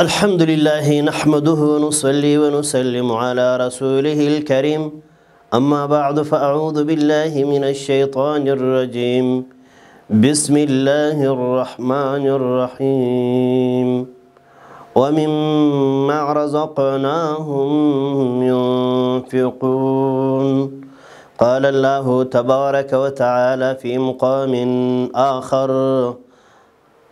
الحمد لله نحمده ونصلي ونسلم على رسوله الكريم، أما بعد فأعوذ بالله من الشيطان الرجيم. بسم الله الرحمن الرحيم. ومما رزقناهم ينفقون. قال الله تبارك وتعالى في مقام آخر: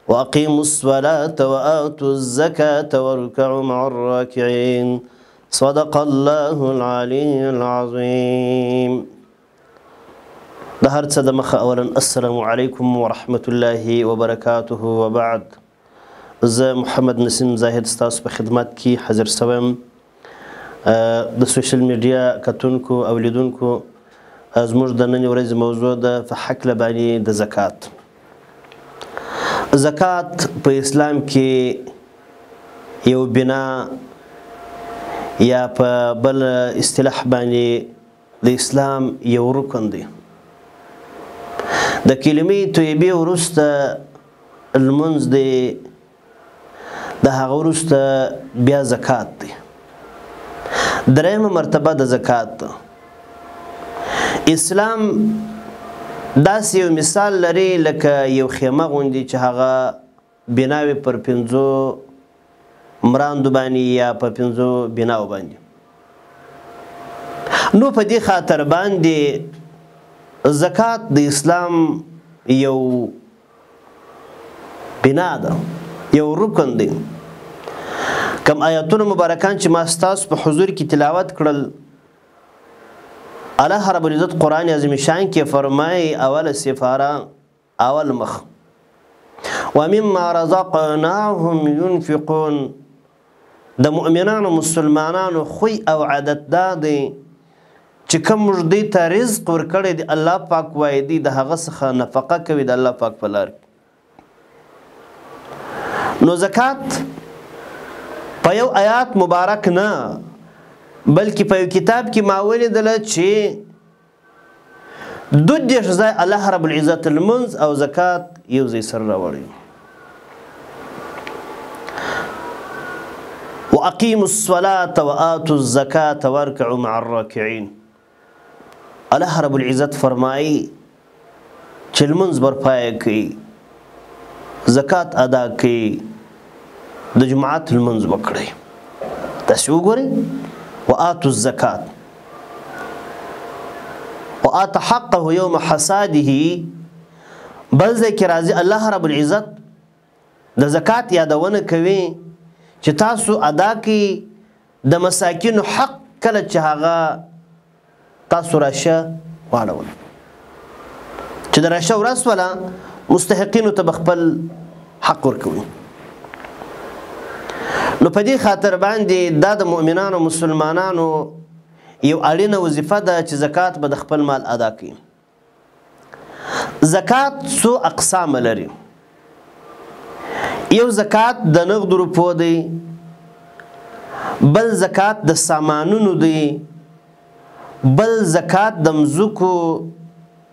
وأقيموا الصلاة وآتوا الزكاة واركعوا مع الراكعين. صدق الله العلي العظيم. د هر څه د مخه اولا السلام علیکم ورحمة الله وبرکاته. وبعد، زه محمد نسیم زاهد ستاسو په خدمت کې حاضر شوی یم. د social media کتونکو او لیدونکو، زموږ د ننې ورځې موضوع ده په هکله باندې د زکات. زکات په اسلام کې یو بنا یا په بل اصطلاح باندې د اسلام یو رکن دی. د کلمې طیبې وروسته لمونځ دی، د هغه وروسته بیا زکات دی. درېیمه مرتبه د زکات ده. اسلام داسې یو مثال لري لکه یو خیمه غوندې چې هغه بناوې پر پنځو مراندو باندې یا په پنځو بناو باندې. نو په دې خاطر باندې زکات د اسلام یو بنا ده، یو رکن دی. کم آیاتونه مبارکان چې ما ستاسو په حضور کې تلاوت کړل، الله رب العزت قرآن عظیم شان کې فرمایي، اوله سفاره اول مخ: ومما رزقناهم ينفقون. د مؤمنانو مسلمانانو خوی او عادت دا دی چې کوم موږ دوی ته رزق ورکړی دی، الله پاک وایي دوی د هغه څخه نفقه کوي د الله پاک په لار کې. نو زکات په یو آیات مبارک نه، بلکې په یو کتاب کې ما ولیدله چې 32 ځای الله رب العزت لمونځ او زکات یو ځای سره راوړي. وأقيموا الصلاة وآتوا الزكاة واركعوا مع الراكعين. الله رب العزت فرمایي چې لمونځ برپایه کوي، زکات ادا کوي، د جماعت لمونځ وکړئ. تاسې وګورئ، وآتوا الزكاة وآت حقه يوم حصاده. بل ځای کې راځي الله رب العزت د زکات یادونه کوي چې تاسو ادا کړئ د مساکینو حق کله چې هغه تاسو راشه واړول، چې د راشه ورسوله مستحقینو ته به خپل حق ورکوي. نو په دې خاطر باندې دا د مؤمنانو مسلمانانو یو اړینه وظیفه ده چې زکات به د خپل مال ادا کړي. زکات څو اقسام لري. یو زکات د نغدو روپو دی، بل زکات د سامانونو دی، بل زکات د مځکو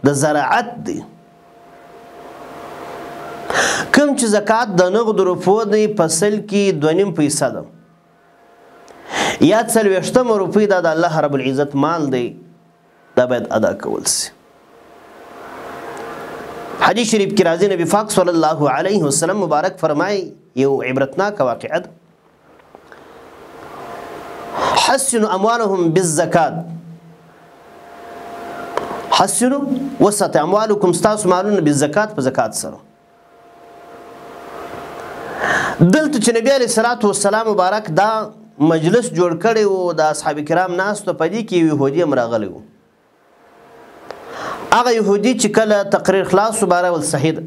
د زراعت دی. کوم چې زکات د نغدو روپو دی په سل کې 2.5% ده یا 40 روپۍ، دا د الله رب العزت مال دی، دا باید ادا کول سي. حدیث شریف کې راځي نبی پاک صلی الله علیه وسلم مبارک فرمایي، یو عبرتناکه واقعه ده: حسنوا اموالهم بالزکات. حسنوا وسط اموالکم، ستاسو مالونه بالزکات، په زکات سره. دلته چې نبی علیه الصلاة والسلام مبارک دا مجلس جوړ کړی و، د اصحاب کرام ناست، په دې کې یو یهودي هم راغلی و. هغه یهودي چې کله تقریر خلاص شو، باره ول صحیح ده،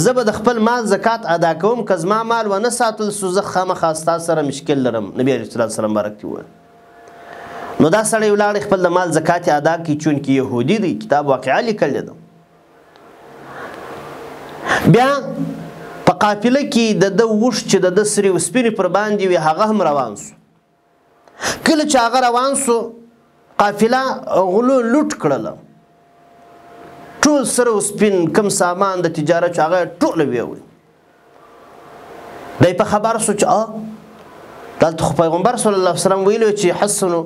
زه به د خپل مال زکات ادا کوم، که زما مال ونه ساتل سو زه خامخا ستا سره مشکل لرم. نبی علیه الصلاة والسلام مبارک ته وویل. نو دا سړی ولاړی خپل د مال زکات یې ادا کړي، چونکې یهودي دی، کتاب واقعه لیکلې ده. بیا په قافله کې د ده اوښ چې د ده سرې او سپینې پر باندې وي، هغه هم روان سو. کله چې هغه روان سو، قافله غلو لوټ کړله، ټول سره او سپین کم سامان د تجارت چې هغه ټوله ویوړي. دی په خبر سو چې دلته خو پیغمبر صلی الله علیه وسلم ویلي چې حسنو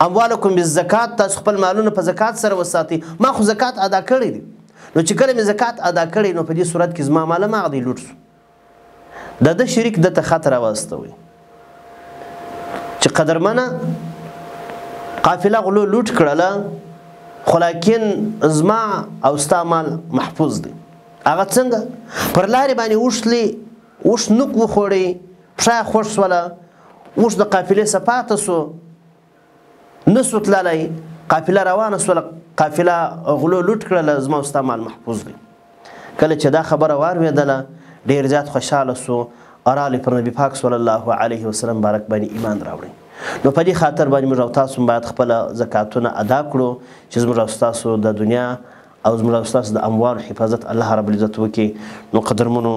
اموالکم بالزکات، تاسو خپل مالونه په زکات سره وساتئ. ما خو زکات ادا کړی دی، نو چې کله مې زکات ادا کړی نو په دې صورت کې زما مال هم هغه دی لوټ سو. د ده شریک ده ته خط راواستوی چې قدرمنه قافله غلو لوټ کړله، خو لاکن زما او ستا مال محفوظ دی. هغه څنګه؟ پر لارې باندې اوښ تلي، اوښ نوک وخوړی، پښه یې خوږ سوله، اوښ د قافلې څخه پاته سو، نه سو تللی، قافله روانه سوله، قافله غلو لوټ کړله، زما او ستا مال محفوظ دی. کله چې دا خبره واورېدله ډېر زیات خوشحاله سو، راغلی پر نبي پاک صلی الله علیه وسلم مبارک باندې ایمان راوړی. نو په دې خاطر باندې موږ او تاسو باید خپله زکاتونه ادا کړو چې زموږ او ستاسو د دنیا او زموږ او ستاسو د اموالو حفاظت الله رب العزت وکړي. نو قدرمنو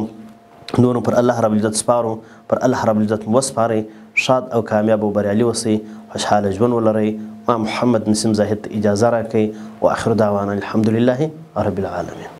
نورو پر الله رب العزت سپارو، پر الله رب العزت مو وسپارئ، ښاد او کامیاب او بریالي اوسئ، خوشحاله ژوند ولرئ. ما محمد نسیم زاهد ته اجازه راکړئ. واخر دعوانا الحمدلله رب العالمین.